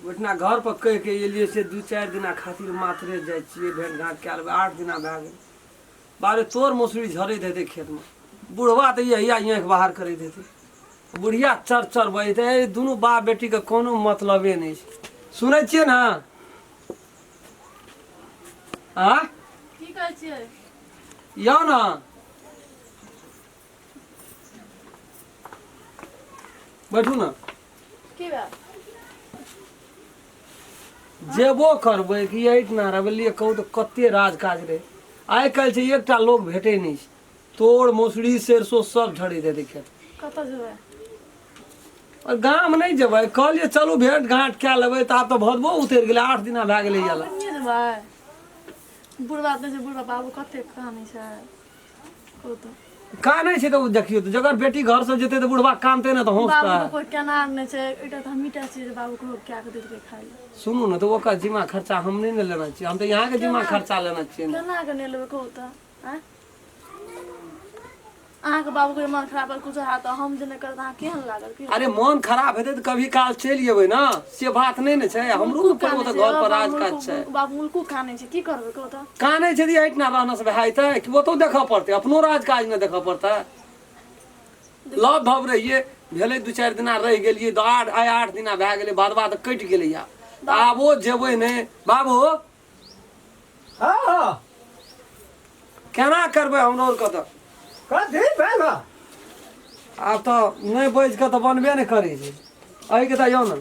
ओहिठिना घर पर कहि के एलियै से दू चारि दिना खातिर मात्रे जाइ छियै भेंट घाँट कए लेबै 8 दिना भए गेल। बारे तोर मौसरी झरैत हेतै खेतमे, बुढ़वा तऽ यहिया आँखि बाहर करैत हेतै, बुढ़िया चर चर बजैत हेतै। दुनू बाप बेटीके कोनो मतलबे नहि छै। सुनै छियै ने? आँ की कहै छियै? यौ ने बैठू ने। की भेल? जेबो करबै कि एहिठिना रहबै? लिए कहू तऽ कते राज काज रहै। आइ काल्हि छै एकटा लोक भेटै नहि छै, तोड़ मौसरी सरिसो सब झड़ैत हेतै खेत। कतऽ जेबै? और गाम नहि जेबै, कहलियै चलू भेंट घाँट कए लेबै। तऽ आब तऽ भदबो उतरि गेलै, 8 दिना भए गेलै। आब नहि जेबै? बुढ़बा तऽ छै, बुढ़बा बाबू कते कानै छै, कहू तऽ। कानै छै तऽ ओ देखियौ तऽ जकर बेटी घरसँ जेतै तऽ बुढ़बा कानतै ने तऽ हौंसतै। बाबूके कोइ केनार नहि छै, एकटा तऽ हमहीँ टा छियै जे बाबूके कए कऽ दैत रहै खाइ लए। सुनू ने तऽ ओकर जिम्मा खर्चा हम नहि ने लेने छियै, हम तऽ यहाँके जिम्मा खर्चा लेने छियै ने। केना कऽ नहि लेबै कहू तऽ? आँय, अहाँके बाबूके मन खराब पर कुछो हैत तऽ हम जे नहि करब तऽ अहाँ केहन लागत की? अरे मन खराब हेतै तऽ कभी काल चलि जेबै ने, से बात नहि ने छै। हमरो मुल्कू ने कोनो कानै तऽ छै घर पर बाबू, राज काज मुल्कू छै। बाबू मुल्कू कानै छै, की करबै कहू तऽ? कानै छै तऽ एहिठिना रहना से भए जेतै कि ओतौ देखऽ पड़तै? अपनो राज काज ने देखऽ पड़तै। लव भव रहियै भेलै, दू चारि दिना रहि गेलियै तऽ आठ आइ 8 दिना भए गेलै, भदवा तऽ कटि गेलै। आब आबो जेबै नहि बाबू? हँ। केना करबै हमरो आरके तऽ? कथी भेल? आब तऽ नहि बाजि कऽ तऽ बनबे नहि करै छै। एहिके तऽ यौ ने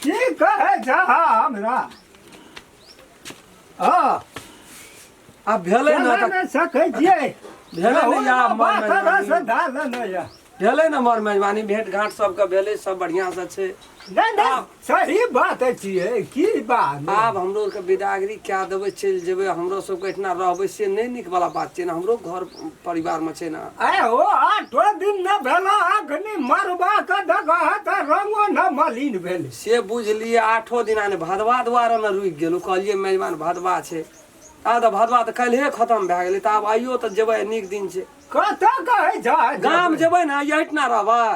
की कहै छह हमरा? हँ। आब भेलै ने चला तऽ नहि सकै छियै। भेलै ने आब मर बात मेजबानी। रस डाल ने यऽ। भेलै ने मर मेजबानी, भेंट घाट सबके भेलै, सब बढ़िआँसँ छै। नहि नहि। आब- सही बात छियै, की बात? आब हमरो आरके बिदागरी कए देबै, चलि जेबै। हमरो सबके एहिठिना रहबै से नहि नीक वाला बात छै ने, हमरो घर परिवारमे छै ने। आय हो, आठो दिन न भेल, अखनी मरबा के दगह तऽ रंगो न मलिन भेल। से बुझलियै, आठो दिना ने भदवा दुआरे ने रुकि गेलहुँ। कहलियै मेजबान भदवा छै, आब तऽ भदवा तऽ काल्हिए खतम भए गेलै, तऽ आब आइयो तऽ जेबै, नीक दिन छै। कतऽ कहै छह? गाम जेबै ने, एहिठिना रहबै?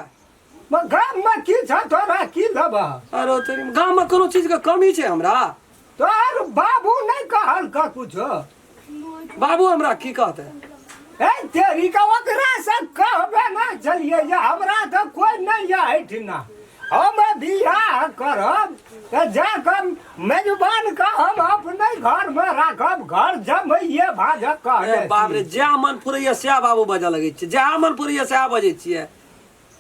गाम में की छ तोरा, की लेबह? अरे तोरी, गाम में कोनो चीज के कमी छै हमरा? तोहर बाबू नहीं कहल का कुछो? बाबू हमरा की कहते? ए तेरी का, ओकरा से कहबे ना चलिए ये, हमरा तो कोई नहीं है एहिठिना। हम बियाह करब तऽ जाकऽ मेजबान के हम अपने घर में राखब, घर जमैये भाजक कहने ए बाप रे, छी। जएह मन पुरैया सएह बाबू बजऽ लगै छियै, जएह मन पुरैया सएह बजै छियै।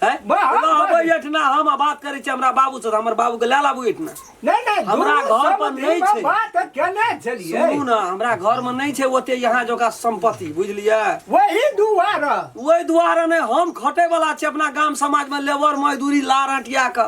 हैं? बाहर रहबै बजै। एहिठिना हम आ बात करै छी हमरा बाबू से, तऽ हमर बाबू के लए लाबू एहिठिना। नहीं नहीं, हमरा दुनू घर पर समधि नहि में छै। बात केने छलियै। सुनू ने, हमरा घर में नहि छै ओते यहाँ जोका संपत्ति, बुझलियै? वही दुआरे। ओहि दुआरे नहि, हम खटे वाला छी अपना गाम समाज में, लेबर मजदूरी लार अटिया के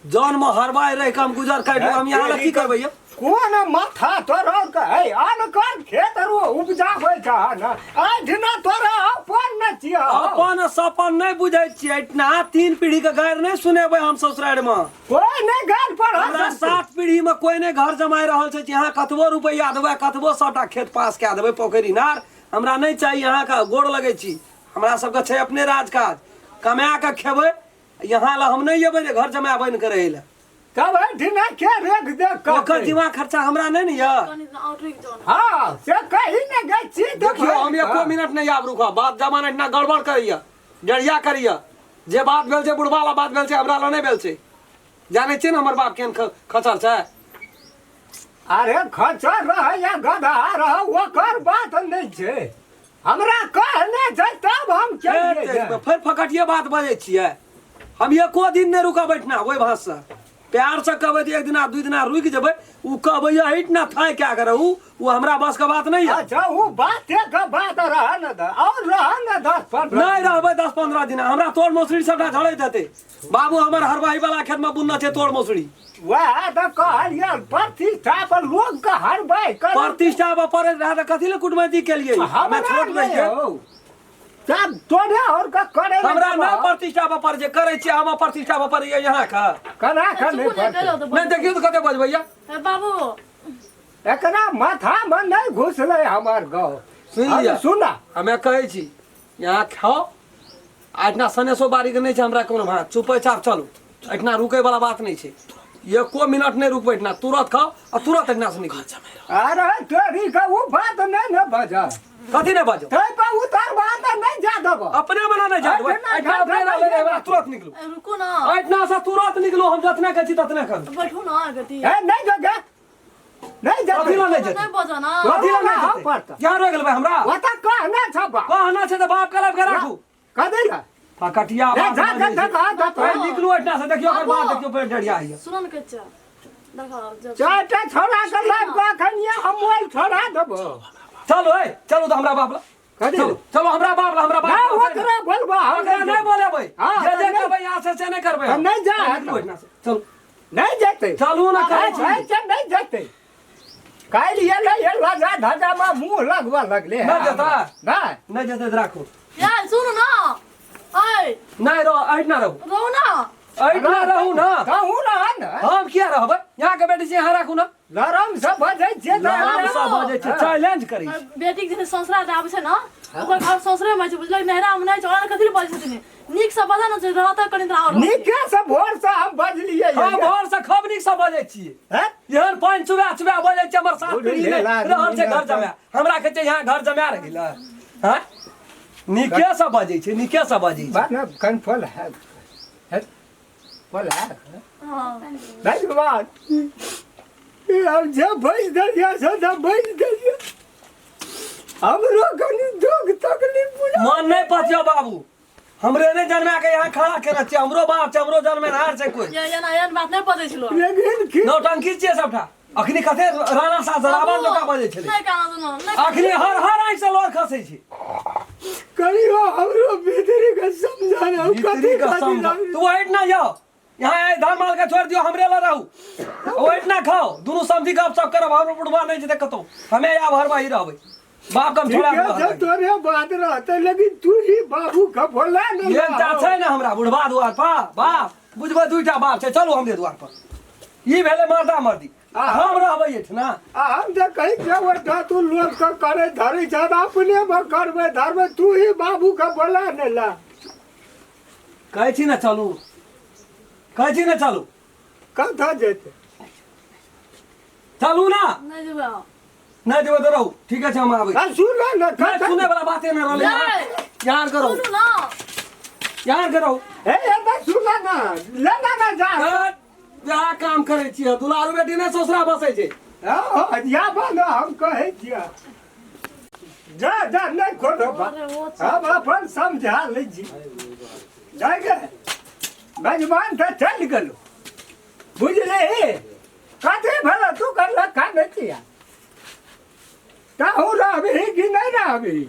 जौन में हरबाई रहि के हम गुजर काटि लेब। हम यहाँ लए की करबै यौ? कोन माथा तोरा के है, अनकर खेत रो उपजाबै छह न, एहिठिना तोरा अपन न छियह। अपन सपन नहि बुझै छियै, एहिठिना 3 पीढ़ी के गारि नहि सुनेबै हम ससुरारि में। कोई नहि गारि पर। हमरा 7 पीढ़ी में कोई नहि घर जमाइ रहल छै। अहाँ कतबो रुपैआ देबै, कतबो सबटा खेत पास कए देबै, पोखरि इनार, हमरा नहि चाही। अहाँके गोड़ लगै छी, हमरा सबके छै अपने राज काज, कमा कऽ खेबै। यहाँ लए हम नहि एबै जे घर जमाय बनि कऽ रहै लए। तब एहिठिना के रेख देख ओकर करतै? जिम्मा खर्चा हमरा नहि ने यऽ। कनि और रुकि जाउ ने। हँ, से कही ने गै छी तऽ। देखियौ, हम एको मिनट नहि आब रुकब। बात जमाना इतना गड़बड़ करैया, डरिया करैया। जे बात भेल छै बुढ़बा वाला बात भेल छै, हमरा लए नहि भेल छै। जानै छियै ने हमर बाप केहन खचर छै। अरे खचर रह या गधा रह, ओकर बात नहि छै, हमरा कहने छै तब हम चलिए जाए। फेर फकटिए बात बजै छियै। हम एको दिन नहि रुकब एहिठिना। ओहि भाषसँ प्यारसँ कहबै तऽ एक दिना दू दिना रुकि जेबै। ओ कहबै एहिठिना थाइ कए कऽ रहू, ओ हमरा बसके बात नहि यऽ। अच्छा, ओ बाते के बात रह न दे, और रह न 10-15। नहि रहबै 10-15 दिना। हमरा तोड़ मौसरी सबटा झड़ैत हेतै बाबू। हमर हरवाही वाला खेतमे बुनना छै तोड़ मौसरी। वएह तऽ कहलियै, प्रतिष्ठा पर लोक के हरबै कर। प्रतिष्ठा पर पड़ैत रहए तऽ कथी लए कुटमैती केलियै? हमरा हमे छोट नहि रहियै। हौ। तब तोरे और के करे लए हमरा देबह? नहि प्रतिष्ठा पर पड़ै छै, करै छियै हम प्रतिष्ठा पर पड़ैया यहाँके। केना के नहि चुप नहि पड़तै? कहियौ तऽ। नहि, देखियौ तऽ कते बजबैया। हे बाबू। एकरा माथा मे नहि घुसलै हमर गौ। सुनि हम लिअ। सुना। हमे कहै छी यहाँ खाओ आ एहिठिना सनेसो बारीके नहि छै हमरा कोनो भात। चुपे चाप चलू, एहिठिना रुकै वाला बात नहि छै। एको मिनट नहि रुकबै एहिठिना तुरंत खाओ आ तुरंत एहिठिना से निकल अरे तोरी के उ बात नहीं न बजा कथी नहि बाजो तै पर उतर बात नहीं जा देबो अपने मना नहि जा देबै एहिठिना एहिठिना अपने रहबै नहि, हमरा तुरंत निकलू ए, रुकू ना एहिठिना से तुरंत निकलू हम जतने कहै छी ततने करू बैठू ना गति ए नहीं जोगे नहीं कथी जेतै ला नहि जेतै नहीं बजो ना कथी ला नहि हाँ, जेतै पड़तै। यहाँ रोकि लेबै हमरा ओतऽ कहना छ बा कहना छै तऽ बाप के लाबि के राखू कथी ला फकटिया ए, बात जा बजै जा छै। जा जा ए, निकलू एहिठिना से देखियौ ओकर बाद देखियौ पेट डरिया होइए सुनो न कच्चा देखो जब चारिटा छोड़ा के लाब के अखन ये हम मोबाइल छोड़ा देबो चलो ए चलू तऽ हमरा बाप ला कथी चलू चलू हमरा बाप ला हमरा बाप ना ला। ओकरा बोलबो हम ओकरा नहि बोलेबै हाँ, जे तऽ जे नहि- करबै यहाँ से से नहि करबै तऽ नहि जा निकलू एहिठिना से चलू नहीं जेतै चलू ने कहै छी छै छै नहीं जेतै काल्हि एलै हे लजा धजा में मुंह लगबऽ लगले नहि जेतै? नहि नहि जेतै तऽ राखू यार सुनो ना ऐ नहि रह एहिठिना रहू रहू ना एहिठिना रहू ना कहूँ रह ने हम किया रहबै यहाँ के बेटी छी यहाँ राखू ना लरम से बजै छियै तऽ लरम से बजै छै चैलेंज करै छै बेटी के जे ससुरा आबै छै ना ओकर घर ससुरे में छै बुझलक नैहरा में नहि छै ओकरा कथी लए बजै छथिन नीक से बजा ना छै रहतै कनि तऽ आओर नीके से भोर से हम बजलियै हम भोर से खूब नीक से बजै छियै हैं? एहन पानि चुबा चुबा बजै छै हमर सात बुढ़ पीढ़ी नहि भेल आदमी रहल छै घर रहतै। जमाए हमरा कहै छै यहाँ घर जमाए रहि गेलै हँ नीके से बजै छै नीके से बजै छै बा ना कन्फर्म है है बोल है हाँ नहीं बात ये हम जे बैस देलियै से तऽ बैस देलियै हमरो कनि दुख तकलीफ बुझा मन नहि पतियो बाबू हमरे नहि जन्मा के यहाँ खड़ा केने छियै हमरो बाप छै हमरो जन्मेनहार छै कोई ये एना एहन बात नहि बजै छलो लेकिन की नौटंकी छियै सबटा अखनी कते राणा साह रावण लोका बजै छलै नहि काना सुनो नहि अखनी हर हर आँखि से लोर खसै छै कहियो हमरो भीतरी के समझाना कथी भीतरी के कथी समझ तू हट ना जाओ यहाँ आइ धान माल के छोड़ दियो हमरे ला रहू ओहिठ ना खाओ दुनू समझी गप सप करब हमरो बुढ़वा नहीं जेते कतौ हमे आब हर वही रहबै बाप कम छोड़ा ठीक है तोरे बात रहते लेकिन तू ही बाबू के बोला ने एकटा छै ने हमरा बुढ़वा दुआर पर बाप बुझबै दूटा बाप छै चलू हमरे दुआर पर ई भेलै मर्दा मर्दी आ हम रहबै एहिठिना। आ हम तऽ कहै छियै ओहिठाम तू लोक के करे धरै छ अपने मे करबै धरबै तू ही बाबू के बोला ने ला कहै छी ने चलू कहै छी ने चलू कतऽ जेतै चलू ना नहि जेबै हम। नहि जेबै तऽ रहू ठीके छै हम आबै आ सुन ने नहि कतऽ सुनै वाला बाते नहि रहलै नहि। यार करो सुनू ना यार करो हे एतऽ सुन ने लेना ने जा वएह काम करै छियै दुलारू बेटी नहि ससुरा बसै छै हँ या बा ने हम कहै छियै जा जा नहि कोनो बात अरे ओ छै। हम अपन समझा लै छी जाके मेजबान तऽ चलि गेलौ बुझली कथी भेल तू करलक खा नहि छिया तहूँ रहबही कि नहि रहबही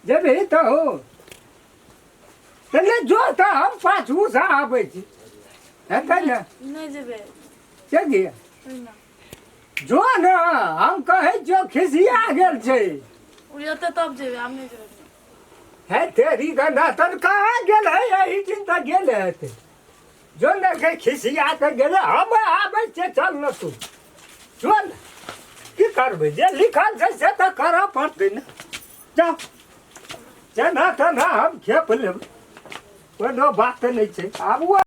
जेबही तहूँ तऽ जो तऽ हम पाछूसँ आबै छी हेतै ने नहि जेबै से किया ओहिना जो ने हम कहै छियौ खिसिया गेल छै ओ एतै तब जेबै आब नहि जेबै है तेरी गंधा तन कहाँ गेल है एही दिन तऽ गेल हेतै जो ने के खिसिया के गेलै हम आबै छियै चल ने तू चल की करबै जे लिखल छै से तऽ करऽ पड़तै ने जा जेना तेना हम खेप लेबै कोनो बात नहि छै आब ओ